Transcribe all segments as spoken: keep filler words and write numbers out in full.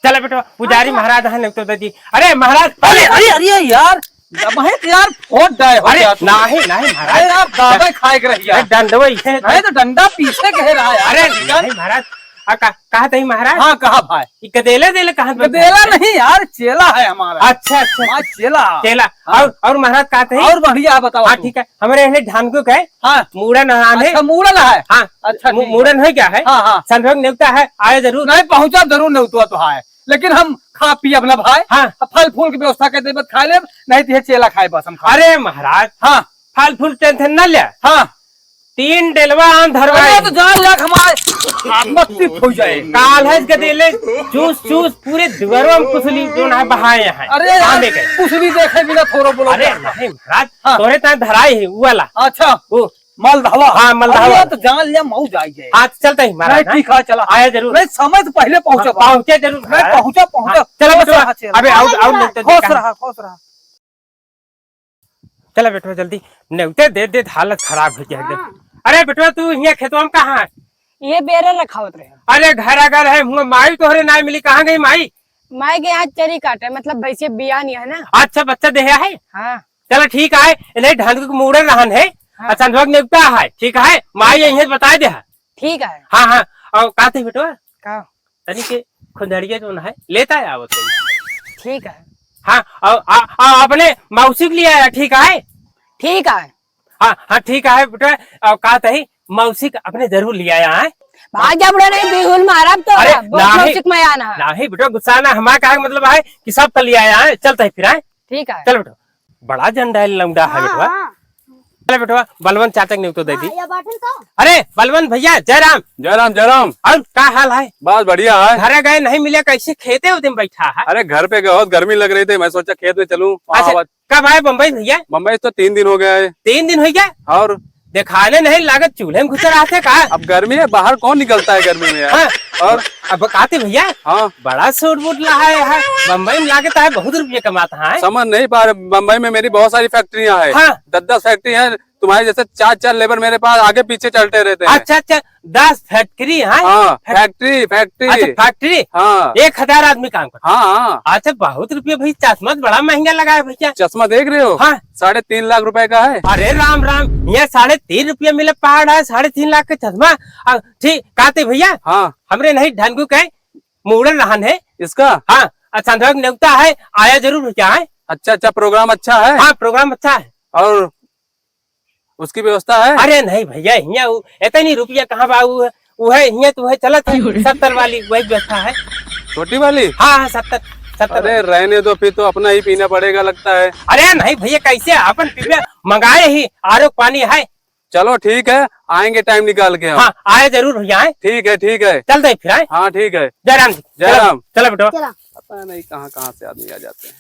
चला बेटवा, पुजारी महाराज हैं, नेवता दे दी। अरे महाराज, अरे, अरे, अरे यार, अब है तो यार, फोड़ डाय हो अरे, गया तू। नहीं, नहीं महाराज। अरे यार, दादा खाए के रहिया। अरे, डंडवा इहे नहीं तो डंडा पीछे कहे रहा यार। अरे, नहीं महाराज, आ, का, कहा तही महाराज? हाँ, कहा भाई? ई गदेला देले कहा तही? गदेला नहीं यार, चेला है हमारा। अच्छा, अच्छा। हमारा चेला। चेला। हाँ। और, और महाराज कहा तही? और बढ़िया बताओ हाँ, तू। ठीक है। हमरे यहाँ ढानकू के हाँ। मूड़न है। अच्छा, मूड़न है? हाँ। अच्छा, मू-, ठीक है। मूड़न है क्या है? हाँ, हाँ। संभोग नेवता है, आए जरूर। नहीं, पहुँचा जरूर नेवता तो है। लेकिन हम खा पी अपना भाई, हाँ। अब फल फूल की व्यवस्था कर देबे, खा लेब, नहीं तो ये चेला खाए बस हम खा। अरे महाराज, हाँ। फल फूल tension न ले। हाँ। तीन डेलवा आम धरवाए। अरे तो जान लाख हमारे आत्मा तृप्त हो जाए। काल है गदेले, चूस चूस पूरे दुआरवा में कुसली जो ना बहाए हैं। अरे यार, आमे के। कुसली देखे बिना थोड़ा बोलो अरे क्या? नहीं महाराज, हाँ। तोरे ताए धराई है, वो वाला। अच्छा। वो मलदहवा। हाँ, मलदहवा। अरे, तो जान लिया, मऊ जाई जाए। हाँ, तो चलते ही महाराज, नहीं, हाँ? ठीक है, चला। आया जरूर। नहीं, समय से पहले पहुँचो हाँ, बाबा। पहुँचे जरूर नहीं, महाराज। पहुँचा, पहुँचा। हाँ, चलो, खुश बेटवा। रहा, चला। अबे, आउ, आउ, नेवता अरे, खुश देखा। रहा, खुश रहा। चला, बेटवा, जल्दी। नेवते दे, दे, हालत खराब हो गया एकदम। हाँ। अरे, बेटवा, तू हियाँ खेतवा में कहाँ है? ये बेरे रखावत रहे। अरे, घर अगर है, हुआ माई तोहरे ना मिली, कहाँ गई माई? माई के यहाँ चरी काटे, मतलब, भैंसे बिया नहीं है ना। अच्छा, बच्चा देहे है? हाँ। चला ठीक है, इन्हें ढांडू के मूड़न रहन है, हाँ। अच्छा, संध्या के नेवता है, ठीक है, माई यहीं है, बताए दे है। ठीक है। हाँ, हाँ, और का थे बेटवा? का? तनी के खुंदड़िया जो है, लेता है आवत है। ठीक है। हाँ, और आ, आ, अपने मौसी के लिए आया, ठीक है? ठीक है। हाँ, हाँ, ठीक है बेटवा, और का तही मौसी के अपने जरूर ले आया है। भाग जा बुढ़ा, नहीं बिहुल मारब तो अरे, बहुत नहीं। मौसी के मैं आना है। नहीं बेटवा, गुस्सा ना, हमारा कहा मतलब है कि सब कर ले आया है, चलता है फिर, है? ठीक है। चल बेटवा, बड़ा जंडाइल लौंडा है हाँ, बेटवा। हाँ। चल बेटवा, बलवंत चाचा के नेवतो दे दी। हाँ, ये बाटल का? अरे, बलवंत भैया, जय राम। जय राम, जय राम। और का हाल है? बस बढ़िया है। घरे गए नहीं मिले, कैसे खेते उते में बैठा है? अरे, घर पे गए हो, गर्मी लग रही थी, मैं सोचा खेत में चलूं, वहाँ अच्छा, आवाज कब आए बम्बई भैया? बम्बई तो तीन दिन हो गया है। तीन दिन हो गया? और? देखाने नहीं लागत, चूल्हे में घुसे रहते का? अब गर्मी है, बाहर कौन निकलता है गर्मी में यार? हाँ। और? अब कहते भैया, हाँ। बड़ा सूट बूट लहाए है, बम्बई में लागत है, बहुत रुपये कमाता है। समझ नहीं पा रहे, बम्बई में मेरी बहुत सारी फैक्ट्रियां हैं। हाँ। दस दस फैक्ट्री हैं, तुम्हारे जैसे चार चार लेबर मेरे पास आगे पीछे चलते रहते हैं। अच्छा, अच्छा, दस फैक्ट्री है? हाँ, फैक- फैक्ट्री, फैक्ट्री। अच्छा, फैक्ट्री? हाँ। एक हजार आदमी काम करता है? हाँ, हाँ। अच्छा, बहुत रुपया भाई, चश्मा तो बड़ा महंगा लगा है भैया। चश्मा देख रहे हो? हाँ। साढ़े तीन लाख रुपए का है। अरे राम राम, ये साढ़े तीन रुपया मिले पहाड़ है, साढ़े तीन लाख का चश्मा। आ, ठीक, कहते भैया, हाँ। हमरे नहीं ढांडू के मूड़न रहन है। इसका? हाँ, अच्छा, संध्या के नेवता है, आया जरूर भैया है। अच्छा, अच्छा, प्रोग्राम अच्छा है? हाँ, प्रोग्राम अच्छा है। और उसकी व्यवस्था है? अरे नहीं भैया, हियाँ उ, इतनी रुपया कहाँ बा? उ, उ है, हियाँ तो है, चलत है, सत्तर वाली वही व्यवस्था है। छोटी वाली? हाँ, हाँ, सत्तर, सत्तर अरे वाली। रहने दो, फिर तो अपना ही पीना पड़ेगा लगता है। अरे नहीं भैया, कैसे अपन पीबे? मंगाए ही, आरो पानी है। चलो ठीक है, आएंगे टाइम निकाल के हम। हाँ, आए जरूर भैया, आए। ठीक है, ठीक है। चलते हैं फिर, आए। हाँ, ठीक है। जय राम जी। जय चलो, राम। चलो बेटवा। चला। पता नहीं कहाँ कहाँ से आदमी आ जाते हैं।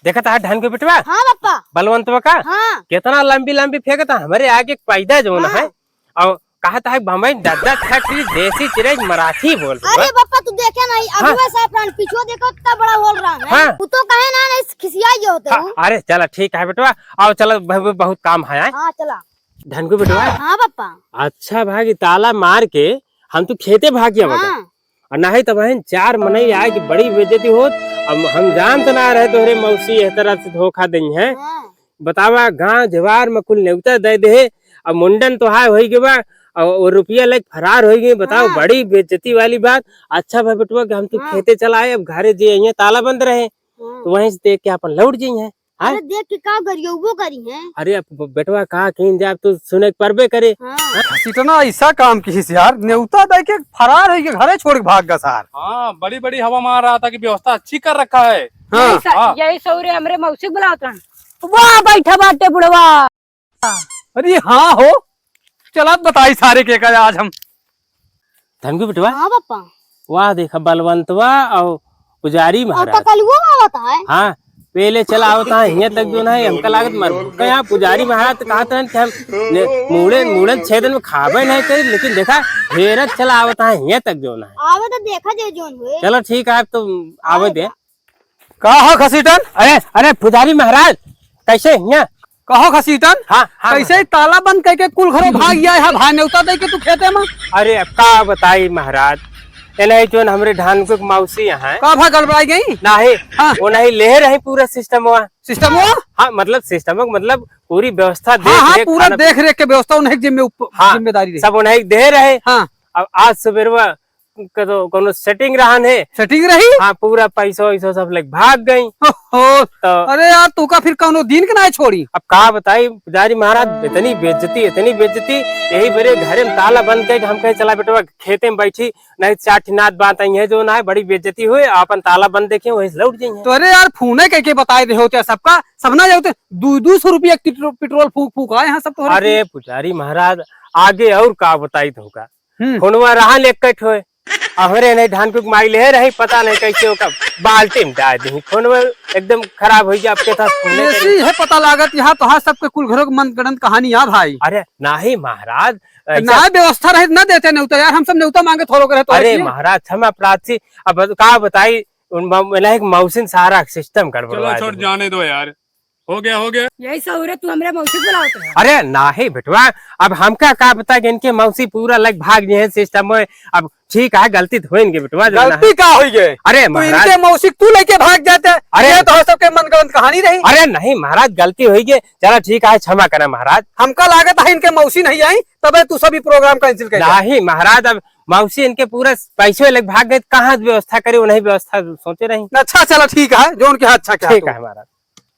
देखत है ढांडू के बेटवा? हाँ, पप्पा। बलवंतवा का? हाँ। कितना लंबी लंबी फेंकत है, हमरे आगे पैदा जौन हाँ। है। और कहत है बम्बई दस दस फैक्ट्री, देसी चिरई मराठी बोल रहे अरे हो। पप्पा, तू देखे नहीं, हाँ। अगुआ साहब रान पीछो देखो, कितना बड़ा बोल रहा है। हाँ। तू तो कहे ना, नहीं खिसिया ये होते हाँ, हो। अरे चला ठीक है बेटवा, आओ चलो, ब-, ब-, बहुत काम है, आए। हाँ, चला। ढांडू बेटवा? हाँ पप्पा। अच्छा भाग ताला मार के हम तो खेते भाग गया बता। हाँ। और नहीं तो बहन, चार मनई आए कि बड़ी बेइज्जती होत। अब हम जानत ना रहे तोहरे मौसी एह तरह से धोखा देइहैं। हाँ। बतावा, गांव जवार में कुल नेवता दे दे, अब मुंडन तो हाय होई गवा, और वो रुपया लेके फरार होई गई। बताओ, हाँ। बड़ी बेइज्जती वाली बात। अच्छा भाई बेटवा कि हम तो हाँ। खेते चला आए, अब घरे जे अइहैं ताला बंद रहे, हाँ। तो वहीं से देख के अपन लौट जइहैं। हैं? अरे देख के का करियो, वो करी हैं। अरे अब ब-, बेटवा का कीन जाए, तू सुने के परबे करे। हाँ। हैं? इतना ऐसा काम किहिस यार, नेवता दे के फरार है, ये घरे छोड़ के भाग गया सार। हाँ, बड़ी बड़ी हवा मार रहा था कि व्यवस्था अच्छी कर रखा है। हाँ। यही स-, हाँ। यही सौरे हमरे मौसी बुलावत रहन। वाह, बैठा बाटे बुढ़वा। अरे हाँ हो, चला बताई सारे के का आज हम। धमकी बेटवा? हाँ पापा। वाह, देखा बलवंतवा और पुजारी और महाराज। ककलुओ आवत है। हाँ, पहले चला आवत है, हियां तक जो ना है, हमका लागत मर गया। यहाँ पुजारी महाराज तो कहत रहन कि हम ने-, मूड़े, मूड़न छेदन में खाबे नहीं करी, लेकिन देखा, हेरत चला आवत है, हियां तक जो ना है। आवे तो देखा जे जोन हुए। चलो ठीक है, अब तो आवे दे। का हो खसीटन? अरे, अरे पुजारी महाराज, कैसे हियां? कहो खसीटन, हाँ, हाँ, कैसे महाराज। ताला बंद करके कुल घरों भाग गया है, भाई नेवता दे के तू खेते में? अरे, अब का बताई महाराज, ए नहीं, जोन हमरे ढानकुक मौसी यहाँ है। का भा गड़बड़ाई गई? नाही, हाँ। वो नहीं लेहे रही पूरा सिस्टम हुआ। सिस्टम हुआ? हाँ, मतलब सिस्टम, मतलब पूरी व्यवस्था, हाँ, देख हाँ, रेख, पूरा खाना देख रेख के व्यवस्था उन्हें जिम्मे उप-, हाँ, जिम्मेदारी रही। सब उन्हें दे रहे। हाँ। अब आज सुबेरवा कदो कोनो सेटिंग रहन है। सेटिंग रही? हाँ, पूरा पैसा वैसा सब लेके भाग गई। ओहो। तो अरे यार, तू का फिर कौनो दिन के ना छोड़ी? अब का बताई पुजारी महाराज, इतनी बेइज्जती, इतनी बेइज्जती। यही बेरे घरे में ताला बंद करके हम कहे, "चला बेटवा, खेते में बैठी, नहीं चार ठिनात बात आई है जो ना है, बड़ी बेइज्जती हुई, अपन ताला बंद देखे, वहीं से लौट जाइए।" तो अरे यार, फोने कह के बताए दे होते सबका, सब ना जाते, दो दो सौ रुपया पेट्रो-, पेट्रोल फूक फूक आए हैं सब तो। अरे पुजारी महाराज, आगे और का बताई तुमका? हम्म। फोनवा रहा ले कट होए। हमरे नहीं ढानकुक माई ले रही, पता नहीं कैसे ओका बाल्टी में डाल दी। फोनवा एकदम खराब हो गया, आपके साथ फोन नहीं ऐसी करी। है पता लागत, यहाँ तो हाँ सबके कुल घरों के मन गणन कहानी याद आई। अरे नहीं महाराज, ऐसा ना व्यवस्था रहे, ना देते नेवता यार, हम सब नेवता मांगे थोड़ो करे तो अरे ऐसी है। महाराज, क्षमा प्रार्थी, अब का बताई, उन म-, मतलब एक मौसिन सारा सिस्टम गड़बड़वा चलो छोड़, दी। जाने दो यार। हो गया, हो गया। यही सहूरे तू हमरे मौसी बुलावत रहे। अरे नाही बेटवा, अब हमका का पता कि इनके मौसी पूरा लग भाग गए हैं सिस्टम में। अब ठीक है, गलती तो हुई इनके बेटवा, जो गलती ना का हुई गए? अरे तू महाराज। इनके मौसी तू लेके भाग जाते। अरे ये तो हो सबके मन गलत कहानी रही। अरे नहीं महाराज, गलती हुई गई। चला ठीक है, क्षमा करा महाराज। हमका लागत है इनके मौसी नहीं आई, तबे तू सभी प्रोग्राम कैंसिल कर दिया। नहीं महाराज, अब मौसी इनके पूरा पैसे लग भाग गए, कहाँ व्यवस्था करे, उन्हीं व्यवस्था सोचे रही। अच्छा चला ठीक है, जो उनके हाथ अच्छा क्या ठीक तू। है महाराज।